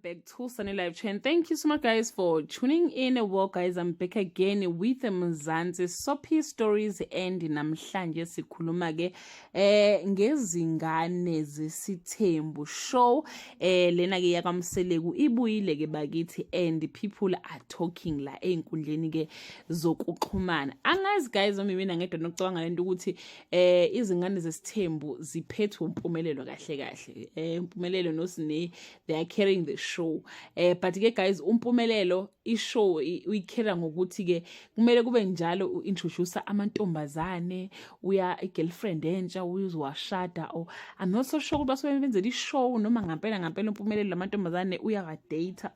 Back to Sunny Live Chain. Thank you so much, guys, for tuning in. Well, guys, I'm back again with Mzansi Soapy Stories, and namhlanje sikhuluma ke ngezingane zesithembu show. Lena ke yakaMseleku ibuyile ke bakithi, and people are talking la einkundleni ke zokuxhumana. Angazi, guys, noma mina ngedwa nokucabanga lento ukuthi izingane zesithembu ziphethwe uMpumelelo kahle kahle. Impumelelo noSine, they are carrying the show. But ke guys, uMpumelelo ishow uyicarrya ngokuthi ke kumele kube njalo uintroduce amantombazane, uya igirlfriend entsha, uyuzowashada, or I'm not so sure ukuthi basuke benzela ishow noma ngampela ngampela uMpumelelo lamantombazane uyakadate.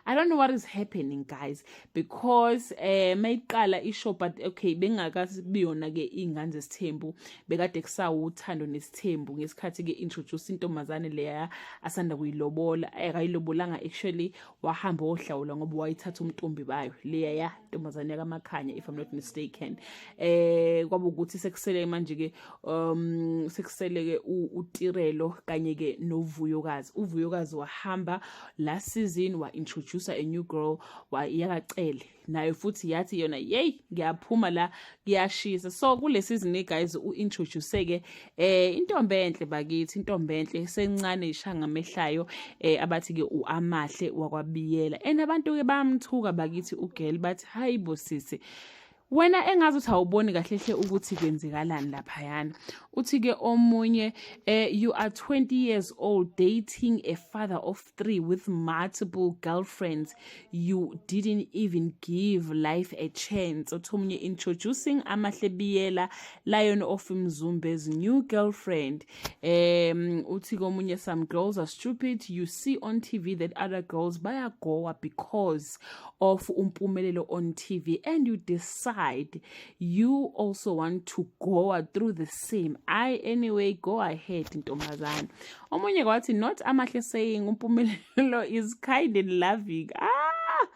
I don't know what is happening, guys, because mayiqala ishow, but okay, bengakasibiyona ke ingane zesithembu, bekade kusawuthando nesithembu ngesikhathi ke introduce intombazane leya asanda kuyilobola. Akayilobolanga actually, wahamba ohlawula ngoba wayithatha umntombi bayo leya ya ntombazane yakaMakhanya, if I'm not mistaken. Kwaba ukuthi sekusele manje ke sekusele ke uTirelo kanye ke noVuyokazi. UVuyokazi wahamba last season, wa introduce a new girl wayakacele nayo futhi, yathi yona, "Yey, ngiyaphuma la, kuyashisa." So kule season, guys, uintroduce ke intombi enhle bakithi, intombi enhle sencane ishanga amehlayo, abathi ke uAmahle wakwaBiyela, and abantu ke bayamthuka bakithi ugirl, bathi, "Hayibo sisi, wena engazi ukuthi awuboni kahle hle ukuthi kwenzekalani laphayana." Uthi ke omunye, "You are 20 years old, dating a father of three with multiple girlfriends. You didn't even give life a chance." Uthi omunye, "Introducing Amahle Biyela, Lion of Mzumbe's new girlfriend." Uthi komunye, "Some girls are stupid. You see on TV that other girls bayagowa because of uMpumelelo on TV, and you decide you also want to go through the same. I anyway, go ahead, ntombazana." Omunye kwathi, "Not Amahle saying uMpumelelo is kind and loving." Ah,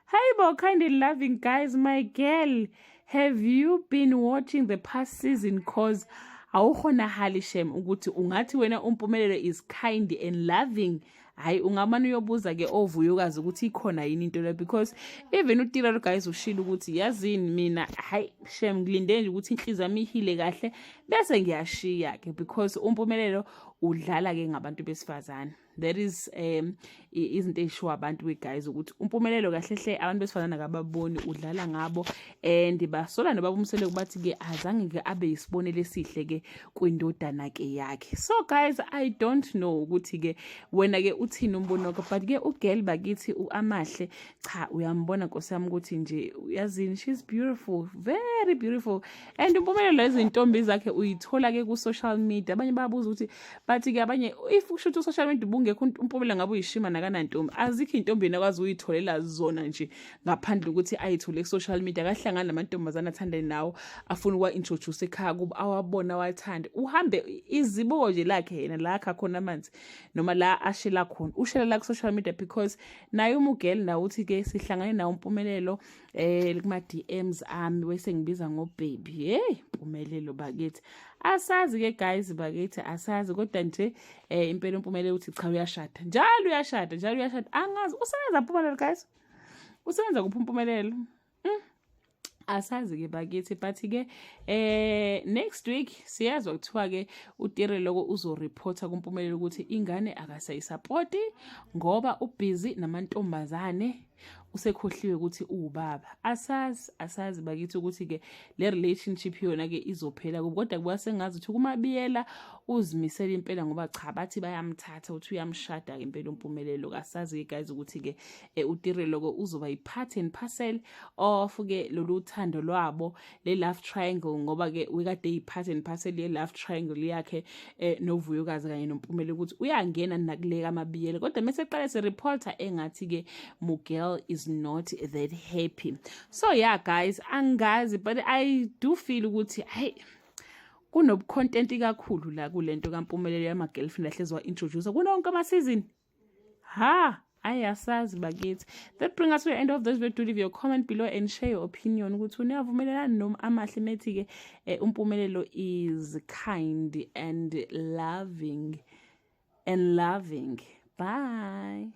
hayibo, kind and loving. Guys, my girl, have you been watching the past season? 'Cause awukhonahali shem ukuthi ungathi wena uMpumelelo is kind and loving. Hayi, ungamane uyobuza ke oVuyokazi ukuthi ikhona yini into le, because even uTirelo, guys, ushilo ukuthi, "Yazini mina, hayi shem, ngilinde nje ukuthi inhliziyo yami ihile kahle bese ngiyashiya ke, because uMpumelelo udlala ke ngabantu besifazane." That is izinto ey'shiwo abantu we, guys, ukuthi uMpumelelo kahle hle abantu besifazane akababoni, udlala ngabo, and basola nobaba uMseleku, bathi-ke azange-ke abe yisibonelo esihle-ke kwindodana-ke yakhe. So guys, I don't know ukuthi-ke wena-ke uthini umbono wakho, but-ke ugirl bakithi u-Amahle, cha, uyambona nkosi yami ukuthi nje uyazini, she's beautiful, very beautiful. And uMpumelelo izintombi zakhe uyithola-ke ku-social media. Abanye bayabuza ukuthi, bathi-ke abanye, if kusho ukuthi u-social media ubungekho, uMpumelelo ngabe uyishima nakanantombi. Azikho iy'ntombi yena akwazi uyitholela zona nje ngaphandle ukuthi ayithole ku-social media. Akahlangani namantombazane athandane nawo afuna ukuwa-introduce ekhaya kubo, awabona awathande, uhambe izibuko nje lakhe yena la akha khona amanzi noma la ashela khona, ushela la ku-social media, because naye umugirl nawe uthi-ke, "Sihlangane nawo uMpumelelo kuma-DMs ami, wese ngibiza ngobaby." Hey, Mpumelelo bakithi, asazi-ke guys bakithi, asazi, kodwa nje impela uMpumelelo uthi cha, uyashada njalo, uyashada njalo, uyashada. Angazi usebenza Mpumelelo, guys, usebenza kuphi uMpumelelo? Asazi-ke bakithi, but-ke next week siyazwa kuthiwa-ke uTirelo uzoreporta kuMpumelelo ukuthi ingane akasayisapoti ngoba ubhizi namantombazane, usekhohliwe ukuthi uwubaba. Asazi, asazi bakithi ukuthi-ke le relationship yona-ke izophela kubo, kodwa kuba sengazi ukuthi kuMabiyela uzimisele impela, ngoba cha, bathi bayamthatha, ukuthi uyamshada-ke impela uMpumelelo. Kasazi-ke guys ukuthi-ke uTirelo-ke uzoba yi-part and parcel of-ke lolu thando lwabo, le love triangle, ngoba-ke wekade yi-part and parcel ye-love triangle yakhe noVuyokazi kanye noMpumelelo, ukuthi uyangena nakule kaMabiyela. Kodwa mase eqale sereporta, engathi-ke mugirl is not that happy. So yeah guys, angazi, but I do feel ukuthi hey, kunobucontent kakhulu la kulento kaMpumelelo yama-girlfriend ahlezi wa-introduce kunonke ama-season. Ha, ayi, asazi bakithi. That bring us to the end of this video. Do leave your comment below and share your opinion ukuthi uyavumelelana noma Amahle methi-ke uMpumelelo is kind and loving and loving. Bye.